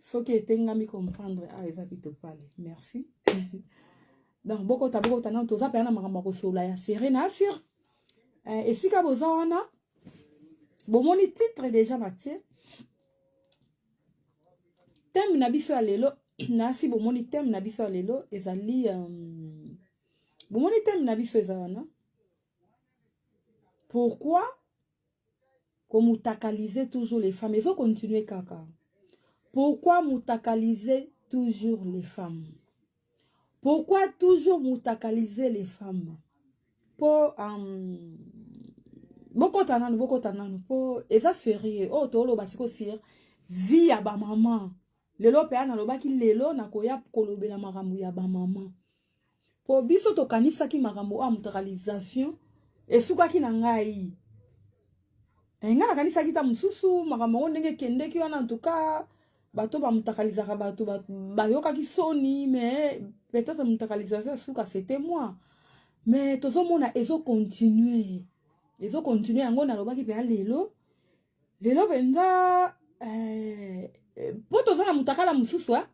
Soki etengami comprendre awa eza pitopale. Merci. Donc bokota bokota nano toza mpenza na makambo ya kosolola ya serie na sur eh, esika boza wana bomoni titre deja natie thème na biso ya lelo nasi bomoni thème na biso ya lelo ezali um, bomoni thème na biso eza wana pourquoi komutakaliser toujours les femmes ezo continuer kaka pourquoi mutakaliser toujours les femmes pourquoi toujours mutakaliser les femmes po um, bokota nanu bokota nanu po eza sérieux oyo toloba siko sur vie ya bamama lelo mpe nalobaki lelo nakoya kolobela makambo ya bamama po biso tokanisaki makambo oyo ya mutakalisation esukaki na ngai eh, ngai nakanisaki ta mosusu makambo yango ndenge ekendeki wana antuka bato bamutakalizaka bato bayokaki soni mais peut-être mutakalisation esuka c'était moi mais tozomona ezocontinue ezocontinue yango nalobaki mpenza lelo lelo mpenza eh, mpo toza na mutakala mosusu eh?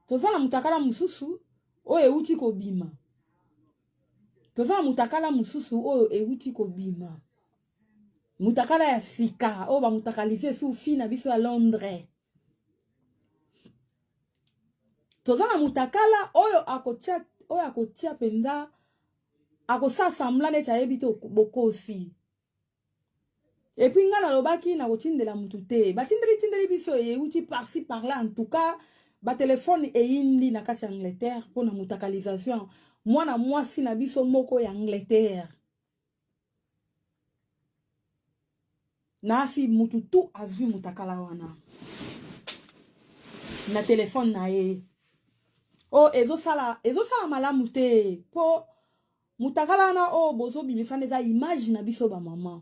toza na mutakala mosusu oyo euti kobima toza na mutakala mosusu oyo euti kobima mutakala ya sika oyo bamutakalize su fi na biso ya londres toza na mutakala oyo akotia oyo akotia mpenza akosala semblant neti ayebi te bokosi epuis ngai nalobaki nakotindela mutu te batindeli tindeli biso euti parci par là en tout cas batelefone eyindi na kati ya angleterre mpo na mutakalisation mwana mwasi na biso moko ya angleterre nasi mutu tu azwi mutakala wana na telefone na ye oyo oh, ezosala ezosala malamu te mpo mutakala wana oyo oh, bozobimisa nde eza image na biso bamama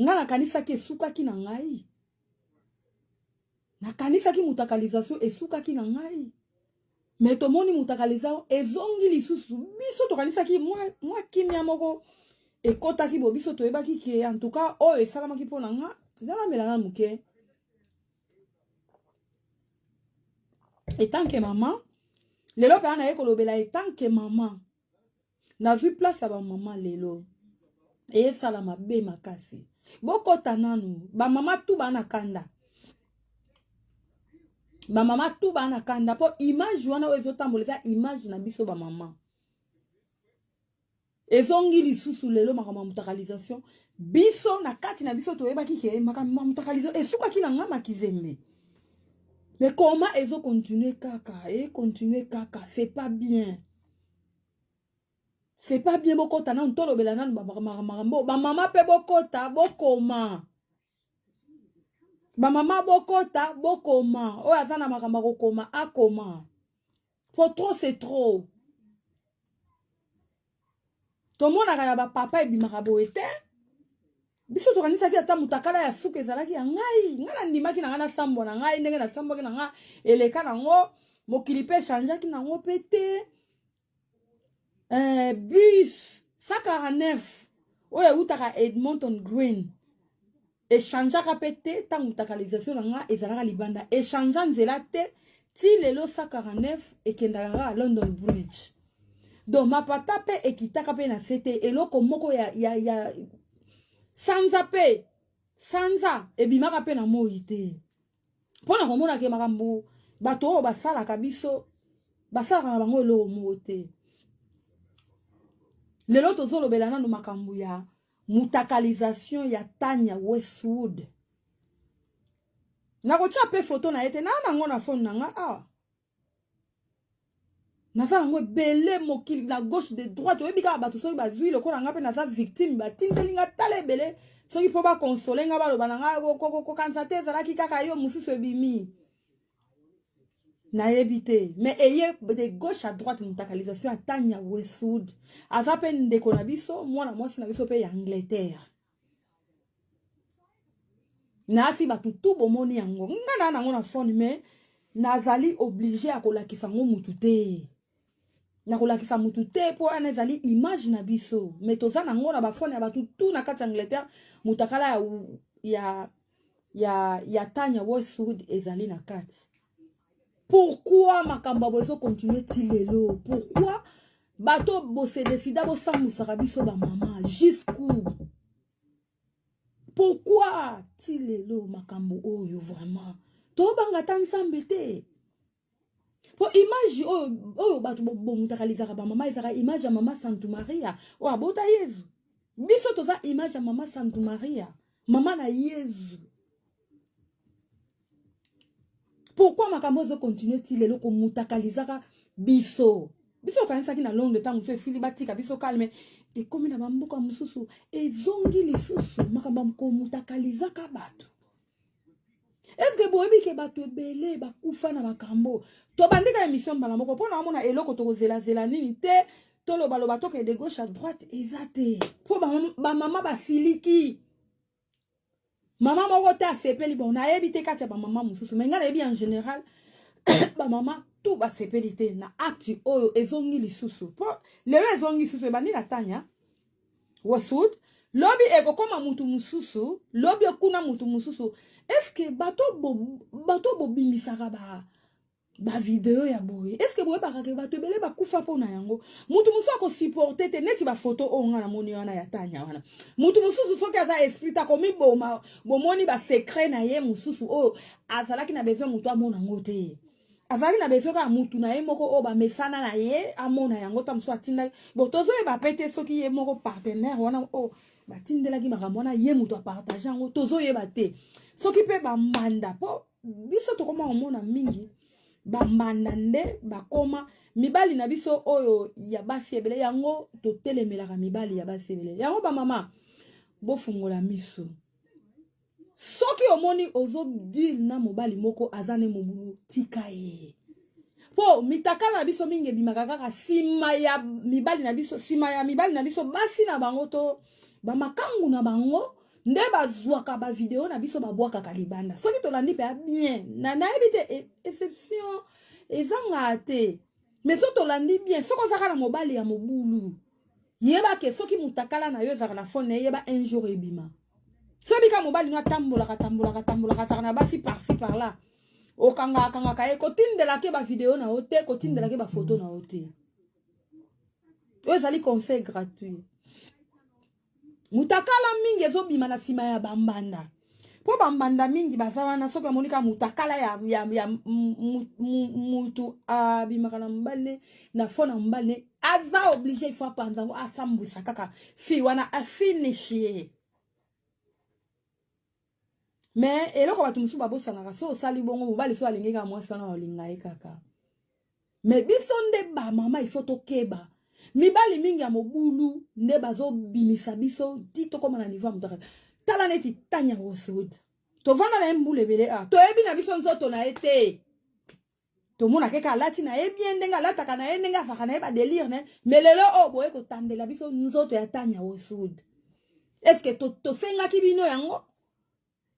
ngai nakanisaki esukaki na ngai nakanisaki mutakalisation esukaki na ngai me tomoni mutakalisation ezongi lisusu biso tokanisaki mwa, mwa kimia moko ekotaki bo biso toyebaki ke en tout cas oyo esalamaki mpo na nga eza namela na moke etanke mama lelo mpe naye kolobela etanke mama nazwi place ya bamama lelo eyesala mabe makasi bokota nanu bamama tu baa na kanda bamama tu baa na kanda mpo image wana oyo ezotambola eza image na biso bamama ezongi lisusu lelo makambo ya mutakalisation biso na kati na biso toyebaki ke makambo ya mutakalisation esukaki na nga makizembe mais comment ezo continuer kaka e continuer kaka c'est pas bien c'est pas bien bokota nanu tolobela nanu makambo bamama mpe bokota bokoma bamama bokota bokoma oyo aza na makambo ya kokoma akoma po trop c'est trop tomonaka ya bapapa ebimaka boye te biso tokanisaki ata mutakala ya suka ezalaki ya ngai ngai nandimaki na ngai nasambwa na ngai ndenge nasambwaki na ngai eleka nango mokili mpe echangeaki nango mpe te eh, bus 149 oyo eutaka edmonton green echangeaka mpe te ntango mutakalisation na ngai ezalaka libanda echangea nzela te ti lelo 149 ekendaka kaka london bridge donc mapata mpe ekitaka mpe na se te eloko moko ya, ya, ya sanza mpe sanza ebimaka mpe na moi te mpo na komona ke makambo bato oyo basalaka biso basalaka na bango eloko moko te lelo tozolobela nanu makambo ya mutakalisation ya Tanya Westwood nakotia mpe foto na ye te naa nango na fone na nga awa naza nango ebele mokili na gauche de droite oyebi kaka bato soki bazwi lokola nga mpe naza victime batindeli nga tala ebele soki mpo bakonsole nga baloba na nga kokanisa te ezalaki kaka yo mosusu ebimi nayebi te mais eye de gauche à droite mutakalisation ya Tanya Westwood aza mpe ndeko na biso mwana mwasi na biso mpe ya Angleterre nasi bato tu bomoni yango nga na nango na phone mais nazali oblige ya kolakisa yango mutu te nakolakisa mutu te mpo wana ezali image na biso mais toza nango na bafone ya bato tu na kati ya Angleterre mutakala ya, ya. ya Tanya Westwood ezali na kati. Pourquoi makambo ya boye ezokontinue ti lelo? Pourquoi bato bose desida bosambusaka biso bamama jusqu'où? Pourquoi ti lelo makambo oyo vraiment tobanga ata Nzambe te? Po image oyo bato bomutakalizaka bamama ezalaka image ya mama Santu Maria oyo abota Yezu. Biso toza image ya mama Santu Maria, mama na Yezu. Pourquoi makambo ezo continue ti lelo komutakalizaka biso? Biso okanisaki na Londres ntango mosusu esili, batika biso calme, ekomi na bamboka mosusu ezongi lisusu makambo ya komutakalizaka bato. Eske boyebi ke bato ebele bakufa na makambo? Tobandika émission mbala moko mpo na omona eloko tokozelazela nini te, tolobaloba, tokende gauche à droite eza te, mpo bamama basiliki. Mama moko te asepeli. Bon, nayebi te kati ya bamama mosusu, mais ngai nayebi en général bamama tout basepeli te na acte oyo ezongi lisusu. Mpo lelo ezongi lisusu, ebandi na Tanya Westwood, lobi ekokoma mutu mosusu, lobi ekuna mutu mosusu. Est-ce bato bobimisaka ba bavideo ya boye, est-ce boyebaka ke bato ebele bakufa mpo na yango? Mutu mosusu akosupporte te neti bafoto oyo nga namoni wana ya Tanya wana. Mutu mosusu soki aza esprit akomiboma. Bomoni basecret na ye mosusu oyo azalaki na besoin motu amona yango te, azalaki na besoin kaka mutu na ye moko oyo bamesana na ye amona yango. Ta mosusu atindaki bon, tozoyeba pe te soki ye moko partenaire wana oyo batindelaki makambo wana, ye moto apartage yango, tozoyeba te. Soki mpe bambanda, mpo biso tokoma komona mingi bambanda nde bakoma mibali na biso oyo ya basi ebele. Yango totelemelaka mibali ya basi ebele. Yango bamama, bofungola miso. Soki omoni ozodile na mobali moko aza ne mobulu, tika ye, mpo mitakala na biso mingi ebimaka kaka nsima ya mibali na biso, nsima ya mibali na biso, basi na bango to bamakangu na bango nde bazwaka bavideo na biso, babwakaka libanda. Soki tolandi mpe ya bien na nayebi te, exception ezanga te, mais so tolandi bien, soki ozaka na mobali ya mobulu, yeba ke soki mutakala na yo ezalaka na phone na ye, yeba un jour ebima. Soki bika mobali no atambolaka tambolaka tambolaka, azalaka na basi par-ci par-là, okangaka kangaka ye, kotindelaka ye bavideo na yo te, kotindelaka ye bafoto na yo te. Oyo ezali conseil gratuit. Mutakala mingi ezobima na nsima ya bambanda, mpo bambanda mingi baza wana. Soki amoni kaka mutakala ya mutu abimaka na mobali na phone na mobali, aza obligé, il faut apanza yango, asambwisa kaka fille wana, afinish ye. Mais eloko bato mosusu babosanaka, so osali bongo, mobali so alingi kaka mwasi wana, olinga ye kaka. Mais biso nde bamama, il faut tokeba. Mibali mingi ya mobulu nde bazobimisa biso ti tokóma na niveau ya moto. Tala neti Tanya Westwood, tovanda na ye mbula ebele, a toyebi na biso nzoto na ye te. Tomona keka alati na ye bien, ndenge alataka na ye, ndenge azalaka na ye, badélire na ye. Mais lelo oyo boye kotandela biso nzoto ya Tanya Westwood, est-ce tosengaki bino yango?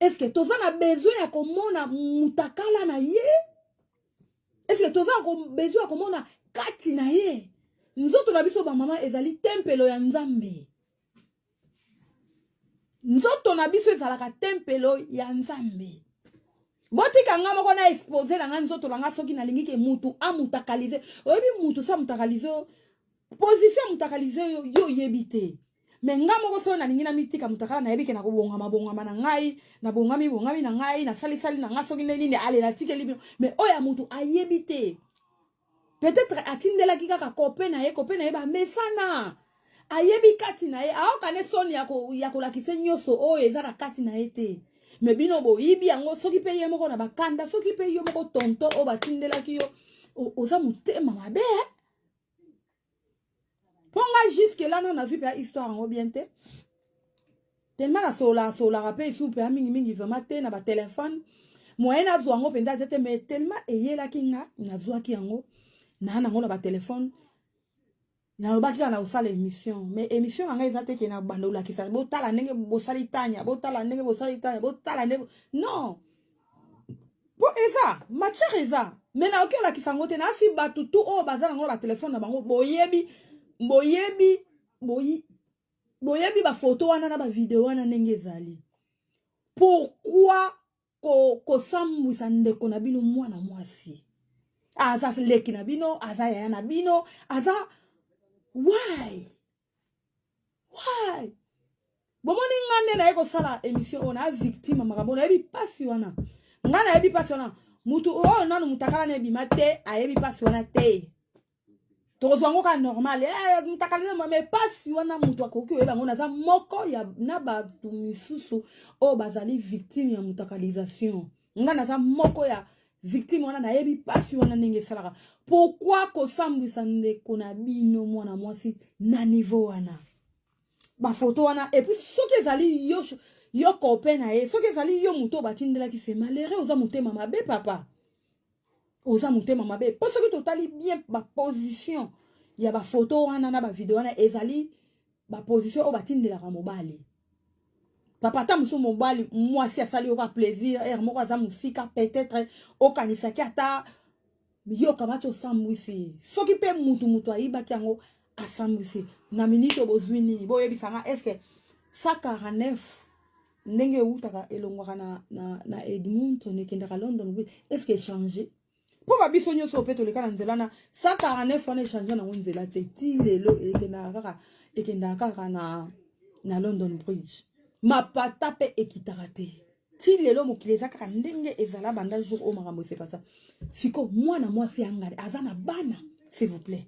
Est-ce toza na besoin ya komona mutakala na ye? Est-ce toza na besoin ya komona kati na ye? Nzoto na biso bamama ezali tempelo ya Nzambe. Nzoto na biso ezalaka tempelo ya Nzambe. Botika nga moko na expose na nga nzoto na nga. Soki nalingi ke mutu amutakalize, oyebi mutu so amutakalize yo, position amutakalize yo, yo oyebi te. Mais nga moko soki nalingi na mitika mutakala, nayebi ke nakobongama bongama na ngai, nabongami bongami na ngai, nasalisali na ngai, soki nde nini, ale natikeli bino. Mais oyo ya mutu ayebi te, peut-être atindelaki kaka copain na ye, copain na ye bamesana, ayebi kati na ye, aoka ne soni ya kolakisa nyonso oyo eza na kati na ye te. Mais bino boyibi yango. Soki mpe ye moko na bakanda, soki mpe yo moko tonto oyo batindelaki yo, oza motema mabe. Mpo ngai jusque là no nazwi mpe histoire yango bien te, tellement nasololaka sololaka mpe esu mpe mingimingi vraiment te na batelefone. Moyen nazwa yango mpenza aza te, mais tellement eyelaki nga, nazwaki yango naa nango na batelefone. Nalobaki kaka na kosala émission, mais émission na ngai eza te ke na banda olakisa, botala ndenge bosali Tanya, botala ndenge bosali Tanya, botala ndenge. Non, mpo eza matière eza, mais nakoki olakisa yango te. Nasi bato tu oyo baza nango na batelefone na bango, boyebi, boyebi, boyebi bafoto wana na bavideo wana ndenge ezali. Pourquoi? Kosambwisa ko ndeko na bino mwana mwasi, aza leki na bino, aza yaya na bino, aza why why? Bomoni nga nde naye kosala émission oyo, na victime ya makambo, nayebi mpasi wana. Nga nayebi mpasi wana. Mutu oyo nanu mutakala na ebima te ayebi mpasi wana te. Tokozwa yango kaka normal, eh, mutakala, mais mpasi wana moto akoki oyeba yango. Naza moko ya na bato misusu oyo bazali victime ya mutakalisation. Nga naza moko ya victime wana, nayebi mpasi wana ndenge esalaka. Pourquoi kosambwisa ndeko na bino mwana mwasi na niveau wana, bafoto wana? Et puis soki ezali yo, yo copain na ye, soki ezali yo moto oyo batindelaki, c'est malheureux. Oza motema mabe, papa, oza motema mabe. Mpo soki totali bien baposition ya bafoto wana na bavideo wana, ezali baposition oyo batindelaka mobali. Papa, ata mosusu mobali, mwasi asali yoka plaisir ere moko, aza mosika, peut-être okanisaki ata yoka bati osambwisi. Soki mpe mutu ayibaki yango, asambwisi na minute oyo, bozwi nini? Boyebisanga, est-ce 149 ndenge eutaka, elongwaka na Edmonton, ekendaka London, est-ce échange? Mpo babiso nyonso mpe toleka na nzela na 149 wana, échange nango nzela te. Ti lelo ekendaka kaka, ekendaka kaka na London Bridge. Mapata mpe ekitaka te. Ti lelo mokili eza kaka ndenge ezala banda jour oyo makambo esepasa. Siko mwana mwasi ya ngani aza na bana, s'il vous plaît,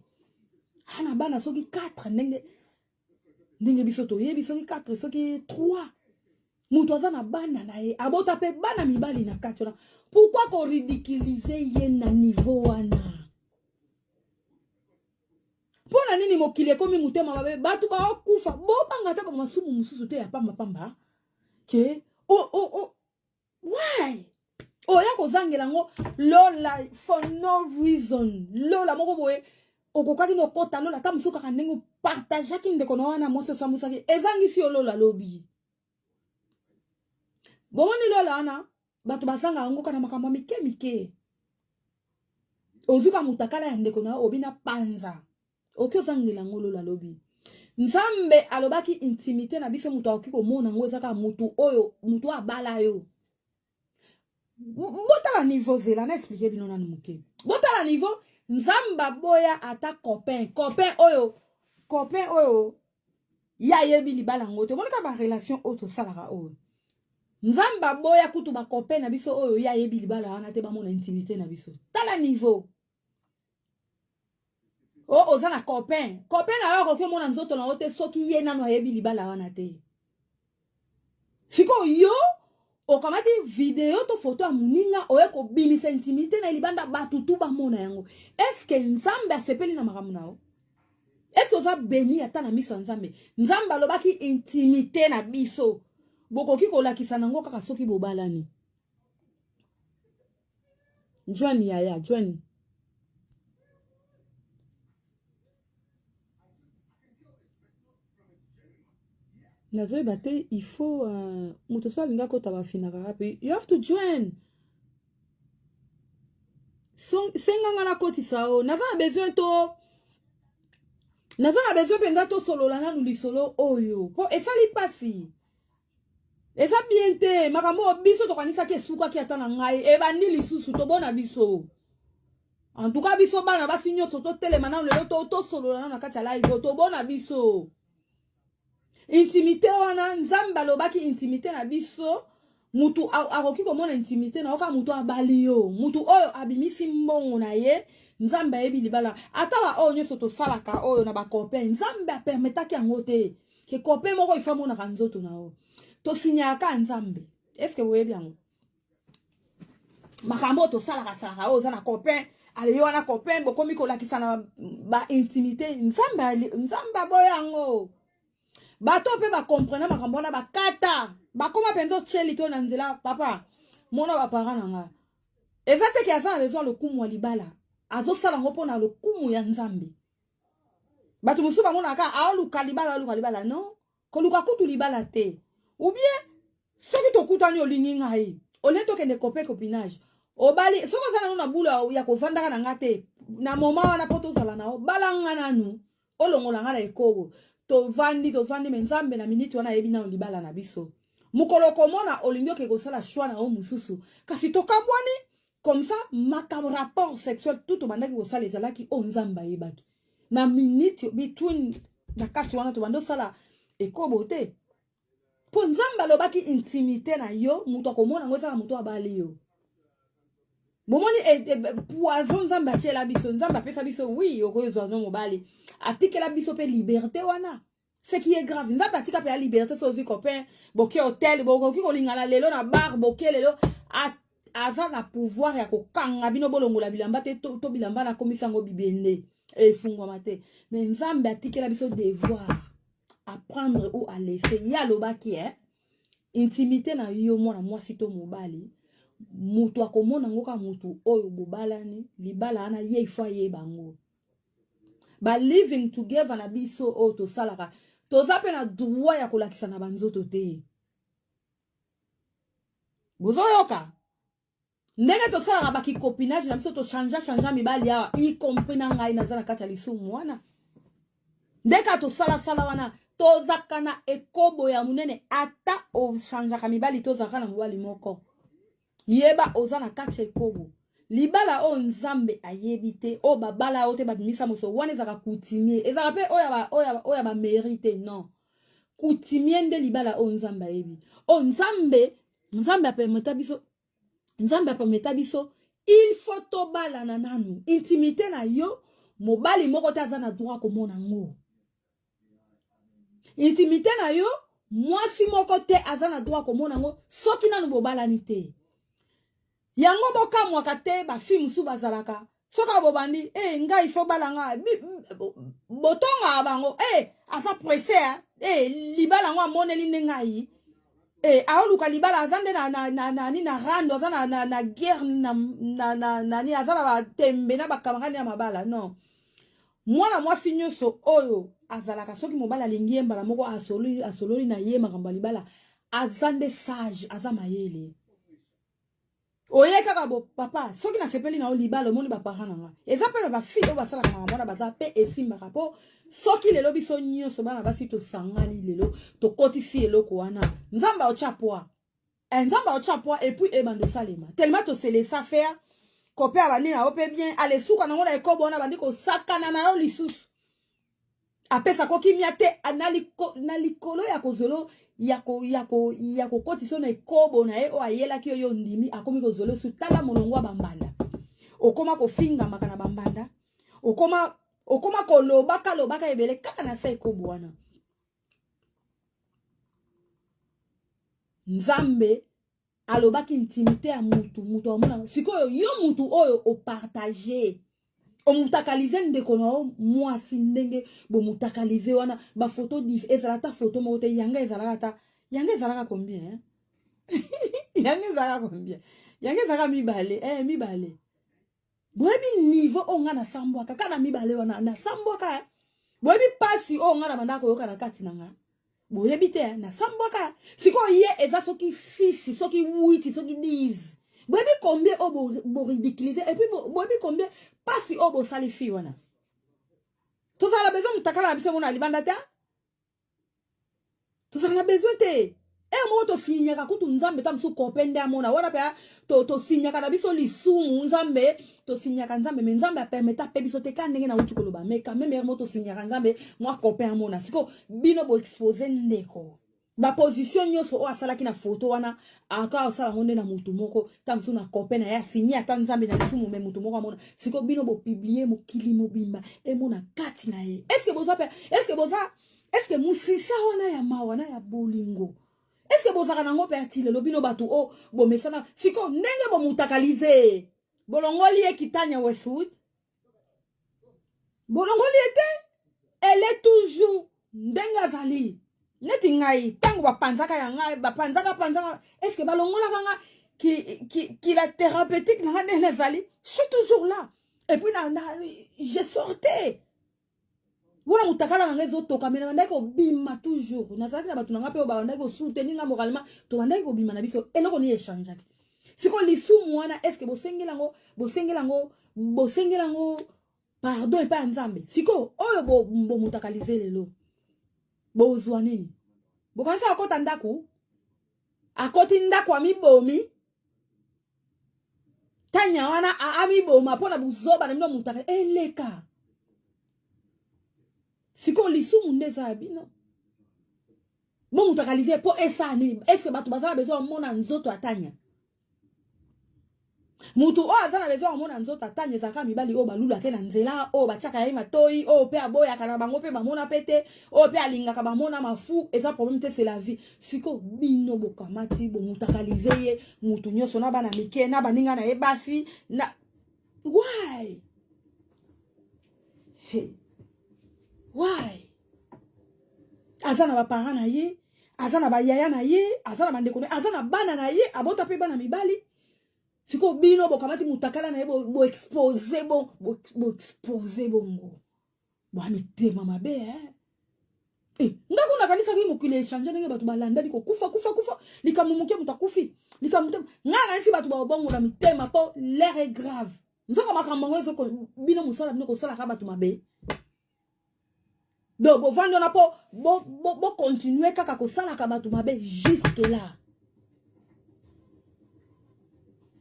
aza na bana soki 4, ndenge biso toyebi, soki 4, soki 3. Moto aza na bana na ye, abota mpe bana mibali na kati wana. Pourquoi koridiculiser ye na niveau wana? Mpo na nini mokili ekomi motema mabe? Bato baokufa, bobanga ata bamasumu mosusu te ya pambapamba ke o why oya kozangela yango lola for no reason. Lola moko boye okokaki na okota lola, ata mosusu kaka ndenge opartageaki ndeko na wana mwasi, osambwisaki, ezangisi yo lola. Lobi bomoni lola wana, bato bazanga yango kaka na makambo ya mike mike. Ozwika motakala ya ndeko na yo, obi na panza, oki ozangela yango lola. Lobi Nzambe alobaki intimité na biso, moto akoki komona yango eza kaka motu oyo, motu oyo abala yo. Botala niveau, zela na expliquer bino nanu moke. Botala niveau, Nzambe aboya ata copain, copain oyo ye ayebi libala yango te. Omonika barelation oyo tosalaka oyo, Nzambe aboya kutu bacopain na biso oyo ye ayebi libala wana te bamona intimité na biso. Tala niveau o oza na copain, copain na yo akoki omona nzoto na yo te soki ye nano ayebi libala wana te. Sikoyo yo okamati video to foto ya moninga, oye kobimisa intimité na libanda, bato tu bamona yango. Est-ce Nzambe asepeli na makambo na yo? Est-ce oza béni ata na miso ya Nzambe? Nzambe alobaki intimité na biso bokoki kolakisa nango kaka soki bobalani. Join, yaya, join. Nazoyeba te, il faut moto so alingi akota, bafinaka wapi? You have to join. Senganga nakotisa o. Naza na besoin to, naza na besoin mpenza tosolola nanu lisolo oyo, mpo esali mpasi, eza bien te. Makambo oyo biso tokanisaki esukaki, ata na ngai ebandi lisusu. Tobona biso, en tout cas biso bana basi nyonso totelema nano lelo, tosolola nano na kati ya live oyo. Tobona biso intimité wana, Nzambe alobaki intimité na biso, mutu akoki komona intimité na yo kaka mutu abali yo, mutu oyo abimisi mbongo na ye. Nzambe ayebi libala. Ata ba oyo nyonso tosalaka oyo na bacopain, Nzambe apermettaki yango te ke copain moko ifa amonaka nzoto na yo. Tosinyaka Nzambe, est-ce boyebi yango? Makambo oyo tosalaka salaka oyo, oza na copain, ale yo wana copain, bokomi kolakisa na baintimité. Nzambe aboya yango. Bato mpe bacomprendre makambo wana, bakata, bakoma mpenza otyeli to na nzela. Papa, mona baparent na nga, eza te ke aza na besoin lokumu ya libala, azosala yango mpona lokumu ya Nzambe. Bato mosusu bamonaka aoluka libala, aoluka libala. Non, koluka kutu libala te. Ou bien soki tokutani, olingi ngai, olie, tokende copain copinage, obali. Soki oza nanu na bula ya kovandaka na nga te na moma wana, mpo tozala na yo, bala nga nanu, olongola nga na ekobo. Tovandi, tovandi, mais Nzambe na miniti wana ayebi nano libala na biso. Mokolo okomona olingi oke kosala choix na yo mosusu, kasi tokabwani comme ça. Makambo rapport sexuel tout tobandaki kosala ezalaki oyo Nzambe ayebaki na minute between na kati wana tobandi osala ekobo te, mpo Nzambe alobaki intimité na yo, moto akomona yango ezaka moto abali yo. Bomoni poison Nzambe atiela biso. Nzambe apesa biso, oui, okoyozwa no mobali, atikela biso mpe liberté wana. Ce qui est grave, Nzambe atika mpe ya liberté. So ozwi copain, boke hotel, bokoki kolingana lelo na bar, boke lelo, aza na pouvoir ya kokanga bino, bolongola bilamba te, to bilamba nakomisa yango bibende, efungwama te. Mais Nzambe atikela biso devoir à prendre ou à laisser. Ye alobaki, eh? Intimité na yo, mwana mwasi to mobali, moto akomona yango kaka motu oyo bobalani. Libala wana, ye ifo ayeba yango. Ba living together na biso oyo tosalaka, toza mpe na droit ya kolakisa na banzoto te. Bozoyoka ndenge tosalaka bakicopinage na biso, tochangea changea mibali awa, y compris na ngai naza na kati ya lisumu wana. Nde kaka tosalasala wana, tozaka na ekobo ya monene. Ata ochangeaka mibali, tozalaka na mobali moko, yeba oza na kati ya ekobo. Libala oyo Nzambe ayebi te, oyo babala oyo te, babimisa moso wana, ezalaka coutumier, ezalaka mpe oyo ya bamairie te. Non, coutumier nde libala oyo Nzambe ayebi, oyo Nzambe apermeta biso. Nzambe apermeta biso, il faut tobalana nanu. Intimité na yo, mobali moko te aza na droit komona ngo. Intimité na yo, mwasi moko te aza na droit komona ngo soki nanu bobalani te. Yango bokamwaka te, bafille mosusu bazalaka, soki bobandi e, ngai fo bala nga, botongaka bango e, aza pressé e, libala yango amoneli nde ngai e, aoluka libala, aza nde na nani na rando, aza na guerre na nani, aza na batembe na bacamarade ya mabala. Non, mwana mwasi nyonso oyo azalaka, soki mobali alingi ye, mbala moko asololi, asololi na ye makambo ya libala, aza nde sage, aza mayele. Oye kaka bo papa, soki nasepeli na yo, libala, omoni baparent na nga. Eza mpe na bafille oyo basalaka makambo wana, baza mpe esimbaka. Mpo soki lelo biso nyonso bana basi tosangani lelo, tokotisi eloko wana, Nzambe aotya poids, Nzambe aotya poids, et puis ebanda osalema tellement toselesa faire kope abandi na yo mpe bien ale suka nango na ekobo wana, abandi kosakana na yo lisusu, apesako kimia te na likolo ya kozwelo ya kokotisa na ekobo na ye oyo ayelaki yo. Yo ndimi, akomi kozwelo su. Tala molongo ya bambanda, okoma kofingamaka na bambanda, okoma kolobaka lobaka ebele kaka na sa ekobo wana. Nzambe alobaki intimité ya mutu, mutu amona. Sikoyo yo mutu oyo opartage, omutakalize ndeko na yo mwasi, ndenge bomutakalize wana, bafoto dif ezala ata foto moko te. Yanga ezalaka ata, yanga ezalaka combien? Yanga ezalaka combien? Yanga ezalaka mibale, mibale. Boyebi niveau oyo ngai nasambwaka kaka na mibale wana? Nasambwaka, eh? Boyebi mpasi oyo ngai na bandaka koyoka na kati na ngai? Boyebi te, nasambwaka. Sikoyo ye eza soki 6, soki 8, soki 10. Boyebi combien oyo boridiculize? Et puis boyebi combien mpasi oyo bosali fille wana? Tozala besoin motakala na biso mona libanda te, tozala na besoin te. E moko tosinyaka kutu Nzambe, ta mosusu kope nde amona wana mpe tosinyaka na biso lisumu. Nzambe, tosinyaka Nzambe, mais Nzambe apermeta mpe biso te ka ndenge nauti koloba. Mais quand même, ere moko tosinyaka Nzambe, mwa copain amona. Sikoyo bino boexpose ndeko, baposition nyonso oyo asalaki na foto wana, aka asala yango nde na motu moko, ta mosusu na copain na ye, asinye ata Nzambe na lisumu, mais motu moko amona. Sikoyo bino bopublier, mokili mobimba emona kati na ye. Est-ce boza mpe, est-ce boza, est-ce mosisa wana ya mawa na ya bolingo, est-ce bozalaka nango mpe ati lelo? Bino bato oyo bomesana, sikoyo ndenge bomutakalize, bolongoli ye kitanya Westwood, bolongoli ye te, elle est toujours ndenge azali. Neti ngai, ntango bapanzaka ya ngai, bapanzaka panzaka, est ce que balongolaka nga ki la thérapeutique na nga ndenge ezali? Je suis toujours là. Et puis na je sortais wana, motakala na ngai ezotoka, mais nabandaki kobima toujours. Nazalaki na bato na ngai mpe oyo babandaki kosoutenir nga moralement, tobandaki kobima na biso. Eloko nini echangeaki sikoyo? Lisumu wana, est ce que bosengeli yango, bosengeli yango, bosengeli yango pardon epai ya Nzambe? Sikoyo oyo bomutakalize lelo, bozwa nini? Bokanisa akota ndako. Akoti ndako amibomi. Tanya wana amiboma mpo na buzoba na bino mutaka eleka. Sikoyo lisumu nde eza ya bino. Bo mutakalize mpo esala nini? Est-ce que bato baza na besoin bamona nzoto ya Tanya? Mutu oyo aza na besoin komona nzoto ya Tanya ezalaka mibali oyo balulaka na nzela, oyo batiaka ye matoi, oyo mpe aboyaka na bango mpe bamona mpe te, oyo mpe alingaka bamona mafu, eza problème te, c'est la vie. Siko bino bokamati bomutakalize ye mutu nyonso na bana mike na baninga na ye basi na why? Hey. Why? Aza na ba parents na ye, aza na bayaya na ye, aza na bandeko na ye, aza na bana na ye, abota mpe bana mibali. Sikoyo bino bokamati mutakala na ye boexpose bo boexpose bongo bwa mitema mabe eh? Eh, nga kuna nakanisaki mokili echange ndenge bato balandani kokufa kufa kufa likambo moke moto akufi likambo te. Nga nakanisi bato babongola mitema mpo l'air est grave. Nzoka makambo yango ezo bino mosala bino kosalaka bato mabe. Donc bovandi wana mpo bokontinue kaka kosalaka bato mabe jusque là.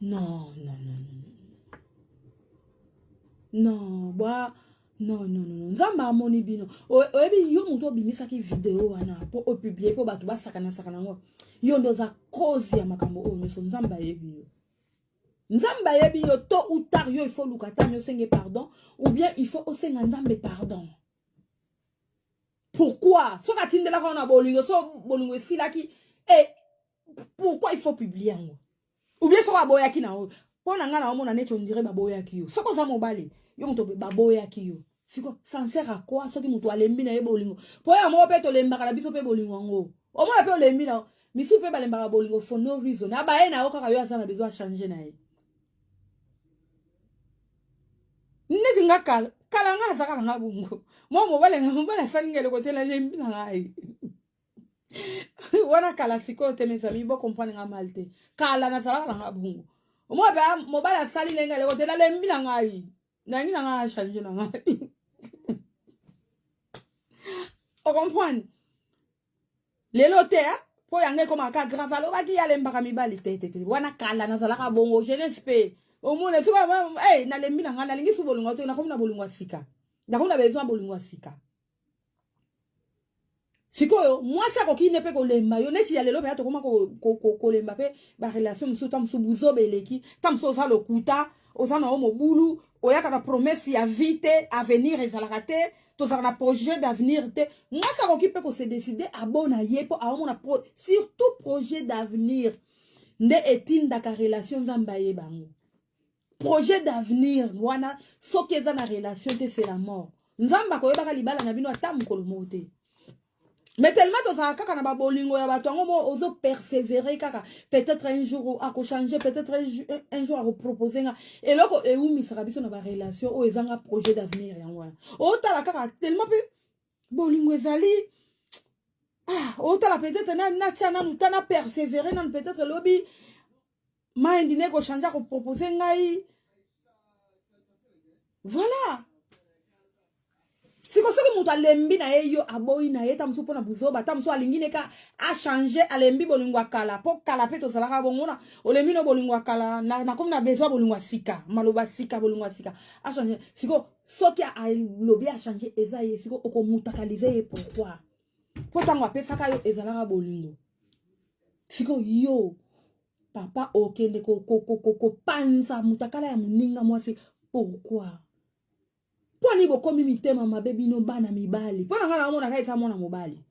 Non, non, non, non. Non, bwa non, non, non. Nzambe amoni bino. Oyebi yo moto obimisaki video wana mpo opublie mpo bato basakana-sakana yango. Yo nde oza cause ya makambo oyo nyonso. Nzambe ayebi yo. Nzambe ayebi yo tôt ou tard yo il faut luka tani osenge pardon ou bien il faut osenga Nzambe pardon. Pourquoi? Soki atindelaka wana bolingo, so bolingo esilaki et pourquoi il faut publier yango? Ou bien soki aboyaki na oyo. Mpo na nga na omona neti on dirait baboyaki yo. Soki oza mobali, yo moto baboyaki yo. Siko ça sert à quoi soki moto alembi na ye bolingo? Po ya moko pe tolembaka na biso pe bolingo yango. Omona pe olembi na misu pe balembaka bolingo for no reason. Abaye na yo kaka yo aza na besoin changer na ye. Neti nga kala, kala nga azaka na nga bongo. Mwa mobali na mobali asali nga eloko te nalembi na ngai. Wana kala sikoyo te mes amis, bo comprendre nga mal te. Kala nazalaka na nga bongo. Omona pe mobali asali ndenge eloko te nalembi na ngai. Nangi na ngai changer na ngai. O comprendre? Lelo te hein? Po yango ekomaka grave alobaki ye alembaka mibali te te te. Wana kala nazalaka bongo jeunesse pe. Omona soki hey, nalembi na ngai nalingi su bolingo te nakomi na bolingo ya sika. Nakomi na besoin bolingo ya sika. Sikoyo mwasi akoki ne pe kolemba yo neti ya lelo pe tokoma kolemba pe ba relation mosusu ta mosusu buzoba eleki ta mosusu oza lokuta oza na yo mobulu oyaka na promesse ya vie te avenir ezalaka te tozalaka na projet d'avenir te. Mwasi akoki pe kose décider abona ye po aomona surtout projet d'avenir nde etindaka relation Nzambe ayeba yango. Projet d'avenir wana soki eza na relation te c'est la mort. Nzambe akoyebaka libala na bino ata mokolo moko te. Mais tellement tozalaka kaka na babolingo ya bato yango mo ozo persévérer kaka peut-être un jour akochanger, peut-être un jour akopropose nga eloko eumisaka biso na ba relation oyo ezanga projet d'avenir yango wana. Otala kaka tellement pe bolingo ezali ah otala peut-être na natia nanu ta na persévérer nanu peut-être lobi mind ne kochanger akopropose ngai. Voilà. Siko soki moto alembi na ye yo aboyi na ye ta mosusu mpona buzoba ta mosusu alingi ne ka achanger alembi bolingo ya kala po kala pe tozalaka bongo na olembi no bolingo ya kala nakomi na besoin bolingo ya sika maloba sika bolingo ya sika achanger. Siko soki alobi achanger eza ye siko okomutakalize ye pourquoi? Po ntango apesaka yo ezalaka bolingo. Siko yo papa okende kopanza mutakala ya moninga mwasi pourquoi? Mpo nini bokomi mitema mabe bino bana mibali? Mpo na ngai naomonaka eza mwana mobali.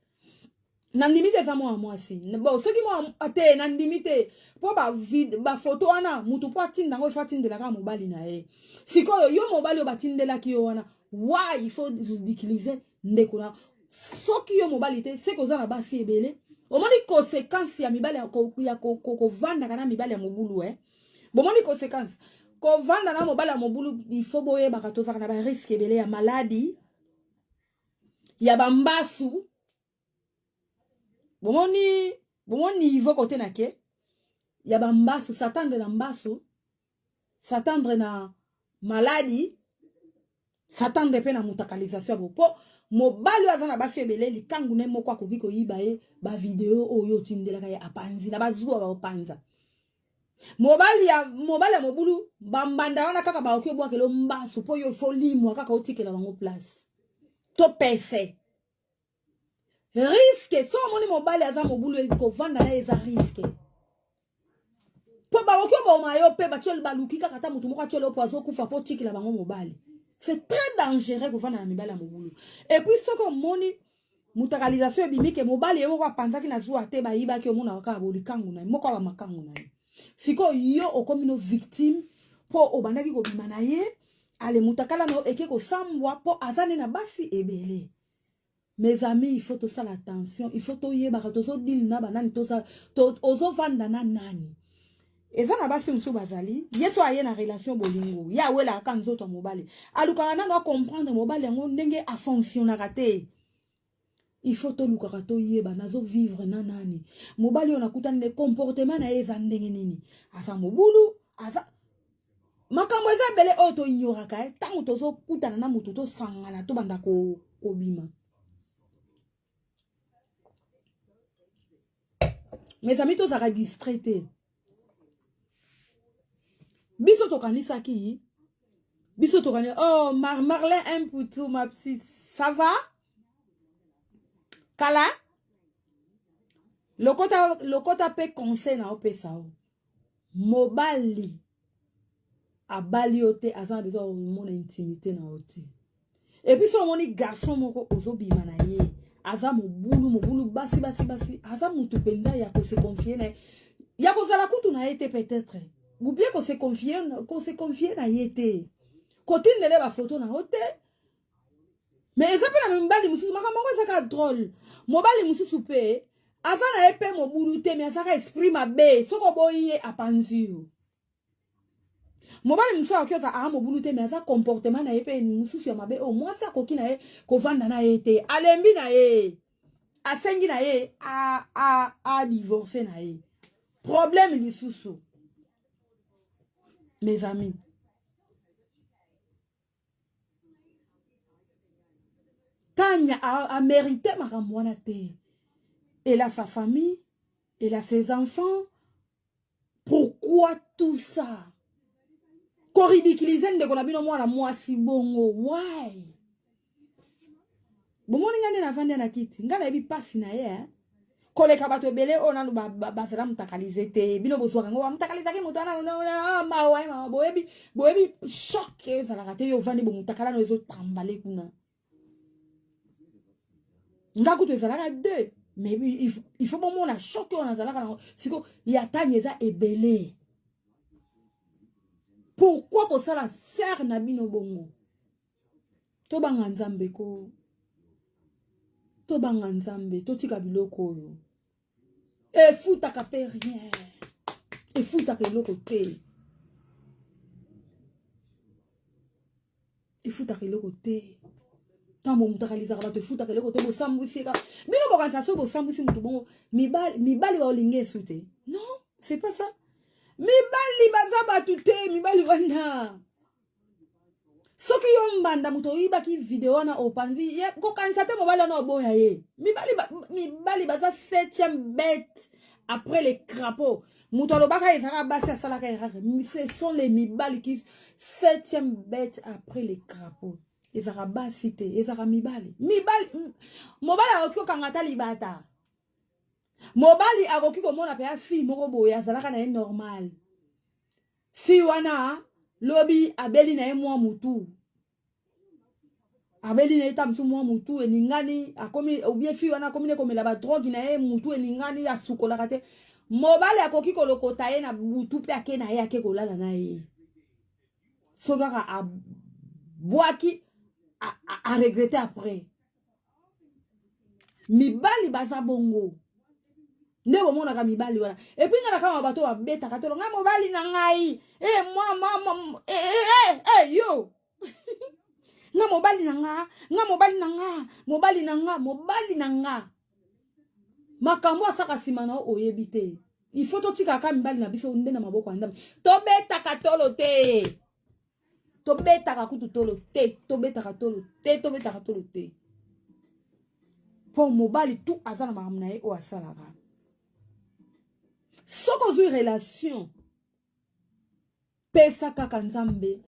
Nandimi te eza mwana mwasi. Bon, soki mwana te nandimi te. Mpo ba photo wana mutu mpo atinda yango ifo atindelaka mobali na ye. Sikoyo yo mobali oyo batindelaki yo wana, why il faut ridiculiser ndeko na soki yo mobali te seke oza na basi ebele. Omoni conséquence ya mibali ya kovandaka na mibali ya mobulu eh? Bomoni conséquence kovanda na mobali ya mobulu, il faut boyebaka tozalaka na ba risque ebele ya maladie ya bambasu. Bomoni bomoni niveau kote na ke ya bambasu, s'attendre na mbasu, s'attendre na maladie, s'attendre pe na mutakalisation ya bo. Po Mobali oyo aza na basi ebele, likangu na ye moko akoki koyiba ye bavideo oyo otindelaka ye, apanzi na bazuwa baopanza. Mobali ya mobulu, bambanda wana kaka bakoki obwakela mbasu mpo yo fo limwa kaka otikela bango place to pese risque. So omoni mobali aza mobulu, kovanda na ye eza risque, mpo bakoki oboma yo mpe batioli, baluki kaka ata motu moko atioli po azokufa mpo otikela bango mobali. C'est très dangereux kovanda na mibali ya mobulu. Et puis soki omoni mutakalisation ebimi ke mobali ye moko apanzaki na zuwa te, bayibaki, omonaka kaka bolikangu na ye moko, bamakangu na ye. Sikoyo yo okomi no victime mpo obandaki kobima na ye, ale mutakala na yo eke kosambwa mpo aza nde na basi ebele. Mes amis, il faut tosala attention, il faut toyebaka tozodile na banani, ozovanda na nani. Eza na basi mosusu bazali ye so aye na relation bolingo, ye awelaka kaka nzoto ya mobali, alukaka nano acomprendre mobali yango ndenge afonctionnaka te. Il faut tolukaka toyeba nazovivre na nani, mobali oyo nakutani ne comportement na ye eza ndenge nini, aza mobulu, aza makambo eza ebele oyo toignoraka. Ntango tozokutana na motu, tosangana, tobanda kobima. Mes amis, tozalaka distrait te. Biso tokanisaki, biso tokani. Oh, Marlin Mputu, ma petite, ça va? Kala lokota lokota mpe conseil na opesa o mobali abali yo te, aza na besoin omona intimité na yo te. Et puis so omoni garçon moko ozobima na ye aza mobulu mobulu, basi basi basi, aza motu mpenza ya kose confier na ye, ya kozala kutu na ye te peut-être, ou bien kose confier na ye te, kotindele bafoto na yo te. Mais eza mpe na mibali mosusu, makambo yango eza kaka drôle. Mobali mosusu mpe aza na ye mpe mobulu te, mais azaka esprit mabe. Soki oboyi ye, apanzi yo. Mobali mosusu akoki oza aa mobulu te, mais aza comportement na ye mpe mosusu ya mabe oyo mwasi akoki na ye kovanda na ye te. Alembi na ye, asengi na ye adivorce na ye. Problème lisusu, mes amis. Tanya a mérité makambo wana te. Elle a sa famille, elle a ses enfants. Pourquoi tout ça? Koridiculiser ndeko na bino mwana mwasi bongo, why? Bomoni nga nde navandi na kiti, nga nayebi mpasi na ye, eh? Koleka bato ebele oyo nanu bazala mutakalize te. Bino bozwaka yango, bamutakalizaki moto wana, mawa mawa. Boyebi, boyebi choc ezalaka te. Yo ovandi bomutakala no ezotambale kuna. Nga kutu ezalaka deux, mais il faut bomona choc oyo nazalaka nango. Siko ya tani eza ebele. Pourquoi kosala sœur na bino bongo? Tobanga Nzambe ko, tobanga Nzambe, totika biloko oyo efutaka mpe rien, efutaka eloko te, efutaka eloko te. Ntango moto akalizaka bato, efutaka eloko te. Bosambwisi kaka bino, bokanisa soki bosambwisi motu bongo mibali baolinga esu te. Non, c'est pas ça. Mibali baza bato te. Mibali wana, soki yo mbanda moto oyibaki video wana, opanzi ye, kokanisa te mobali wana oboya ye. Mibali baza septième bête après les crapauds. Moto alobaka ezalaka basi asalaka erreur. Ce sont les mibali qui septième bête après les crapauds. Ezalaka basi te, ezalaka mibali. Mibali, mobali akoki kokanga ata libata. Mobali akoki komona mpe ya fille moko boye azalaka na ye normal, fille wana lobi abeli na ye mwa mutu, abeli na ye ta mosusu mwa mutu eningani, akomi, ou bien fille wana akomi ne komela badrogue na ye, mutu eningani, asukolaka te. Mobali akoki kolokota ye na butu mpe ake na ye, ake kolala na ye. So kaka abwaki, aregretter après. Mibali baza bongo nde bomonaka mibali wana. Et puis nga na kama bato babetaka tolo ngai mobali na ngai e mwa mwa e, e, e, yo nga mobali na nga, nga mobali na nga, mobali na nga, mobali na nga. Makambo asaka nsima na yo, oyebi te. Il faut totikaka mibali na biso nde na maboko ya Nzambe. Tobetaka tolo te, tobetaka kutu tolo te, tobetaka tolo te, tobetaka tolo te. Mpo mobali tu aza na makambo na ye oyo asalaka. Soki ozwi relation, pesa kaka Nzambe.